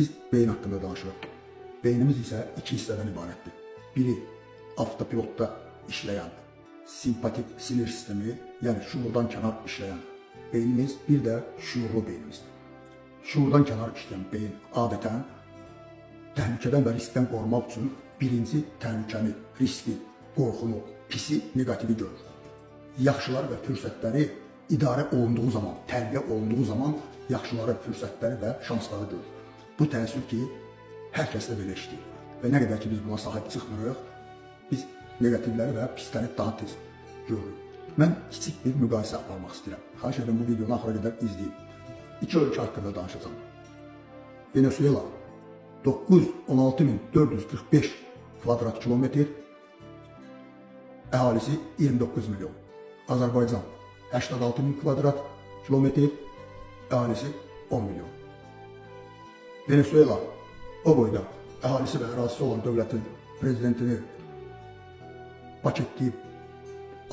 Biz beyin haqqında danışırıq. Beynimiz isə iki hissədən ibarətdir. Biri avtopilotda işləyən simpatik sinir sistemi, yəni şuurdan kənar işləyən beynimiz, bir də şuurlu beynimiz. Şuurdan kənar işləyən beyin adətən təhlükədən və riskdən qorumaq üçün birinci təhlükəni, riski, qorxunu, pisi, neqativi görür. Yaxşıları və fürsətləri idarə olunduğu zaman, tərbiyə olunduğu zaman yaxşıları, fürsətləri və şansları görür. Bu təəssüf ki, hər kəsdə belə işləyir. Və nə qədər ki biz buna sahib çıxmırıq, biz neqativləri və pisləri daha tez görürük. Mən kiçik bir müqayisə aparmaq istəyirəm. Xahiş edirəm bu videonu axıra qədər izləyin. İki ölkə haqqında danışacağam. Venezuela 916.445 kvadrat kilometr, əhalisi 29 milyon. Azərbaycan 86 min kvadrat kilometr, əhalisi 10 milyon. Venezuela o boyda əhalisi və ərazisi olan dövlətin prezidentini paketləyib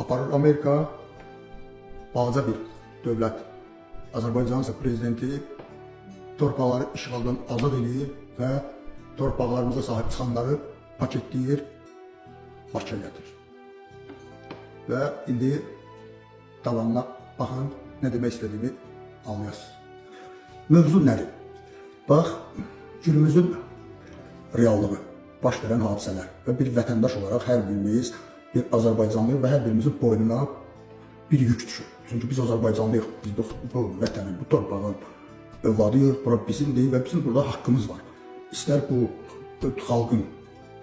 aparır Amerika, balaca bir dövlət. Azərbaycanın isə prezidenti torpaqları işğaldan azad eləyir və torpaqlarımıza sahib çıxanları paketləyir, Bakıya gətirir. Və indi davamına baxın, nə demək istədiyimi anlayasınız. Mövzu nədir? Bax, günümüzün reallığı, baş verən hadisələr və bir vətəndaş olaraq hər birimiz bir Azərbaycanlıyıq və hər birimizin boynuna bir yük düşür. Çünki biz Azərbaycanlıyıq, biz bu vətənin, bu torpağın övladıyıq, bura bizimdir və bizim burada haqqımız var. İstər bu xalqın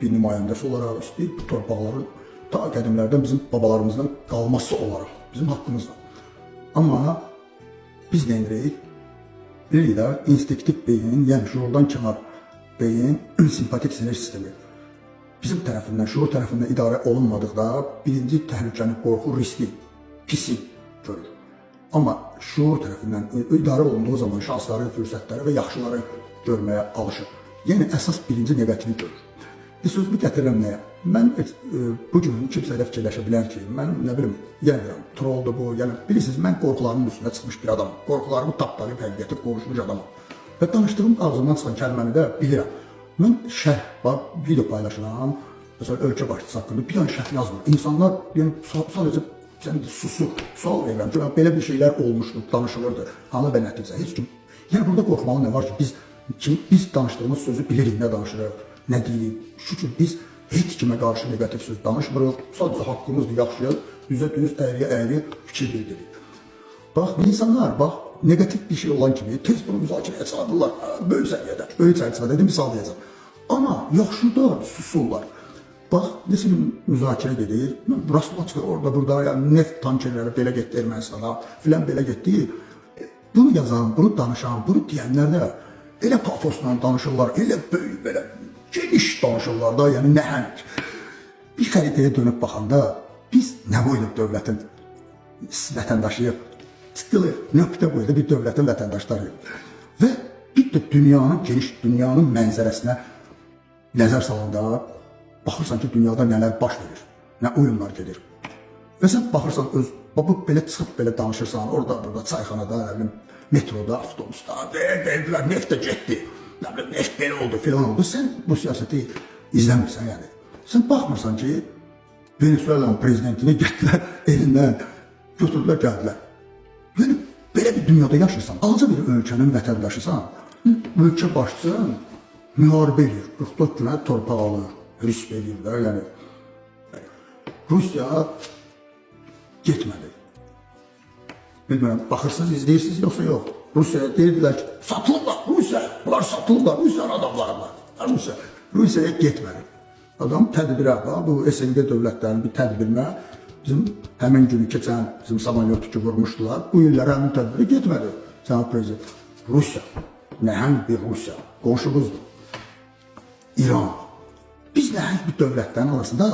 bir nümayəndəsi olaraq, istəyir bu torpaqların ta qədimlərdən bizim babalarımızdan qalması olaraq bizim haqqımız var. Amma biz nə edirik? Bilirik də, instinktiv beyin, yəni şuurdan kənar beyin, simpatik sinir sistemi bizim tərəfindən, şuur tərəfindən idarə olunmadıqda birinci təhlükəni, qorxu, riski, pisi görür. Amma şuur tərəfindən idarə olunduğu zaman şansları, fürsətləri və yaxşıları görməyə alışır. Yəni əsas birinci neqativi görür. Bir sözümü gətirirəm nəyə? Mən bu gün kimsə elə fikirləşə bilər ki, mən nə bilim, yenə deyirəm, trolldur bu, yəni bilirsiniz, mən qorxularımın üstünə çıxmış bir adamam. Qorxularımı tapdalayıb həqiqəti qovuşmuş adamam. Və danışdığım ağzımdan çıxan kəlməni də bilirəm. Mən şərh, bax, video paylaşıram, məsələn, ölkə başçısı haqqında bir dənə şərh yazmır. İnsanlar yəni sadəcə sən susur, sual verirəm ki, belə bir şeylər olmuşdu, danışılırdı. Hanı və nəticə? Heç kim. Yəni burada qorxmalı nə var ki, biz danışdığımız sözü bilirik, nə danışırıq, nə deyirik. Şükür biz heç kimə qarşı neqativ söz danışmırıq. Sadəcə haqqımızdır, yaxşıya, düzə düz, əyriyə əyri fikir bildiririk. Bax, insanlar, bax, neqativ bir şey olan kimi tez bunu müzakirəyə çağırırlar. Böyük səviyyədə, böyük səviyyədə dedim, misal deyəcəm. Amma yaxşıda susurlar. Bax, neçə gün müzakirə gedir. Rastla çıxır orada, burada, yəni neft tankerləri belə getdi Ermənistana, filan belə getdi. Bunu yazan, bunu danışan, bunu deyənlər də elə pafosla danışırlar, elə böyük, belə geniş danışırlar da, yəni nəhəng. Bir xəritəyə dönüb baxanda biz nə boyda dövlətin vətəndaşıyıq. Tıkılı nöqtə boyda bir dövlətin vətəndaşlarıyıq. Və bir də dünyanın geniş dünyanın mənzərəsinə nəzər salanda baxırsan ki, dünyada nələr baş verir, nə oyunlar gedir. Və sən baxırsan öz bu belə çıxıb belə danışırsan, orada burada çayxanada, nə bilim, metroda, avtobusda, dedilər, neft də getdi. Nə bilim, neft belə oldu, filan oldu. Sən bu siyasəti izləmirsən yəni. Sən baxmırsan ki, Venezuelanın prezidentini getdilər elindən götürdülər, gəldilər. Yəni belə bir dünyada yaşayırsan, balaca bir ölkənin vətəndaşısan, ölkə başçısı müharibə eləyir, 44 günə torpaq alır, risk eləyir də, yəni Rusiya getmədi. Bilmirəm, baxırsınız, izləyirsiniz yoxsa yox. Rusiyaya deyirdilər ki, satılıblar, Rusiya, bunlar satılıblar, Rusiyanın adamlarılar. Rusiya, Rusiyaya getmədi. Adam tədbirə, bu SNG dövlətlərinin bir tədbirinə bizim həmin günü keçən bizim samolyotu ki vurmuşdular. Bu illər həmin tədbirə getmədi. Cənab prezident. Rusiya, nəhəng bir Rusiya, qonşumuzdur. İran. Biz nəhəng bir dövlətlərin arasında,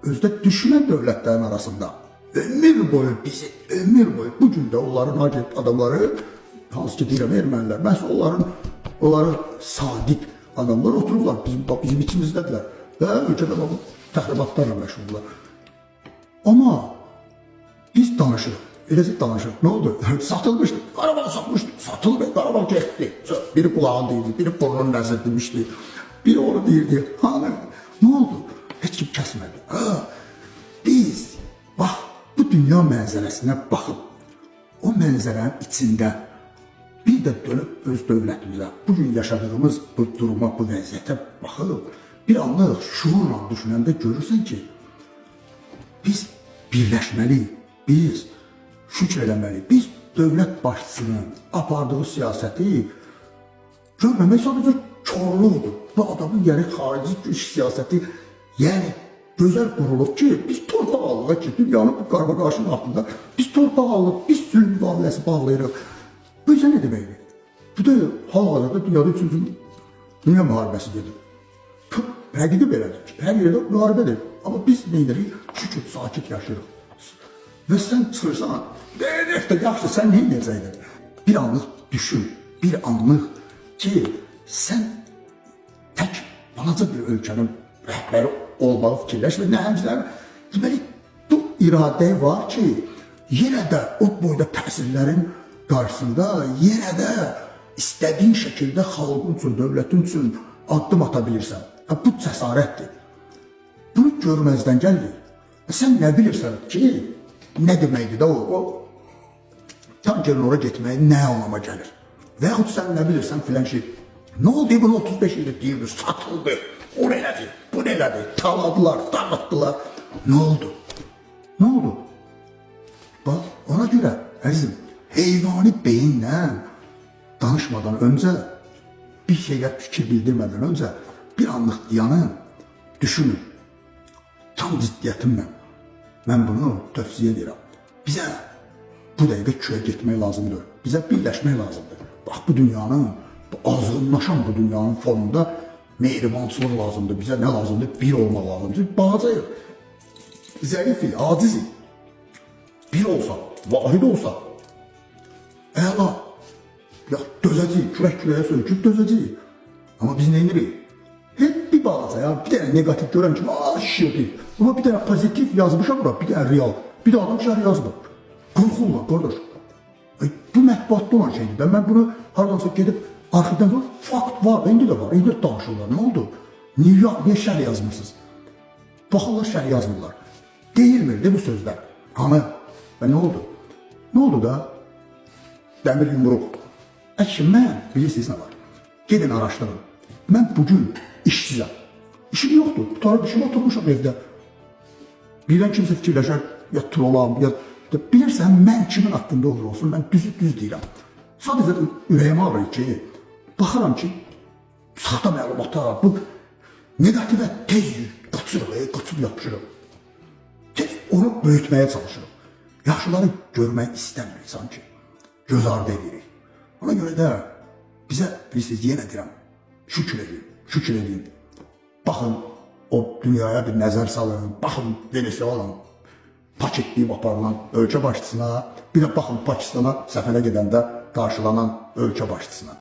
özdə düşmən dövlətlərin arasında ömür boyu bizi, ömür boyu bu gün də onların agent adamları, hansı ki deyirəm ermənilər, məhz onları sadiq adamlar oturublar, bizim içimizdədirlər və ölkədə bu təxribatlarla məşğuldurlar. Amma biz danışırıq. Eləcə danışırıq. Nə oldu? Satılmışdı. Qarabağ satmışdı. Satılıb, Qarabağ getdi. Biri qulağını deyirdi, biri burnunu nəzir demişdi. Biri onu deyirdi. Hanı? Nə oldu? Heç kim kəsmədi. Ha, biz bax bu dünya mənzərəsinə baxıb o mənzərənin içində bir də dönüb öz dövlətimizə, bu gün yaşadığımız bu duruma, bu vəziyyətə baxıb bir anlıq şuurla düşünəndə görürsən ki, biz birləşməliyik, biz şükr eləməliyik, biz dövlət başçısının apardığı siyasəti görməmək sadəcə korluqdur. Bu adamın yəni xarici güc siyasəti, yəni gözəl qurulub ki, biz torpaq alırıq ki, dünyanın bu qarmaqarışının altında biz torpaq alırıq, biz sülh müqaviləsi bağlayırıq. Bu isə nə deməkdir? Bu da hal-hazırda dünyada üçüncü dünya müharibəsi gedir. Həqiqi belədir ki, hər yerdə müharibədir. Amma biz nə edirik? Şükür, sakit yaşayırıq. Və sən çıxırsan, DNF də yaxşı, sən nə edəcəkdin? Bir anlıq düşün, bir anlıq ki, sən tək balaca bir ölkənin rəhbəri olmağı fikirləş və nəhənglər, deməli, bu iradə var ki, yenə də o boyda təsirlərin qarşısında yenə də istədiyin şəkildə xalqın üçün, dövlətin üçün addım ata bilirsən. Ha, bu cəsarətdir. Bunu görməzdən gəldik. Sən nə bilirsən ki, nə deməkdir də o tankerin ora getməyi nə anlama gəlir? Və yaxud sən nə bilirsən filan şey. Nə oldu bunu 35 ildir deyirdi, satıldı, onu elədi, bunu elədi, taladılar, dağıtdılar. Nə oldu? Nə oldu? Bax, ona görə əzizim, heyvani beyinlə danışmadan öncə, bir şeyə fikir bildirmədən öncə bir anlıq dayanın, düşünün. Tam ciddiyyətimlə mən bunu tövsiyə edirəm. Bizə bu dəqiqə köyə getmək lazımdır. Bizə birləşmək lazımdır. Bax bu dünyanın, bu azğınlaşan bu dünyanın fonunda mehribançılıq lazımdır. Bizə nə lazımdır? Bir olmaq lazımdır. Balacayıq. Zəifik, acizik. Bir olsa, vahid olsa, əla. Ya dözəcəyik, kürək kürəyə söyküb dözəcəyik. Amma biz nə edirik? Hep bir balaca ya, bir dənə negativ görən kimi, şişirdi. Amma bir dənə pozitiv yazmışam bura, bir dənə real. Bir də adam şərh yazmır. Qorxurlar, qardaş. Ay, bu mətbuatda olan şeydir də. Mən bunu hardansa gedib arxivdən sonra fakt var, indi də var, indi də danışırlar. Nə oldu? Niyə şərh yazmırsınız? Baxırlar, şərh yazmırlar. Deyilmirdi bu sözlər. Hanı? Və nə oldu? Nə oldu da? Dəmir yumruq. Əşi, mən, bilirsiniz nə var? Gedin araşdırın. Mən bugün işsizəm. İşim yoxdur. Qutarıb işim oturmuşam evdə. Birdən kimsə fikirləşər, ya trolam, ya... Bilirsən, mən kimin haqqında olur olsun, mən düzü düz deyirəm. Sadəcə ürəyim ağrır ki, baxıram ki, saxta məlumata, bu negativə tez qaçırıq, qaçıb yapışırıq. Tez onu böyütməyə çalışırıq. Yaxşıları görmək istəmirik sanki. Göz ardı edirik. Ona görə də bizə, bilirsiniz, yenə deyirəm, şükür edin, şükür edin. Baxın o dünyaya bir nəzər salın, baxın Venezuelanın paketləyib aparılan ölkə başçısına, bir də baxın Pakistana səfərə gedəndə qarşılanan ölkə başçısına.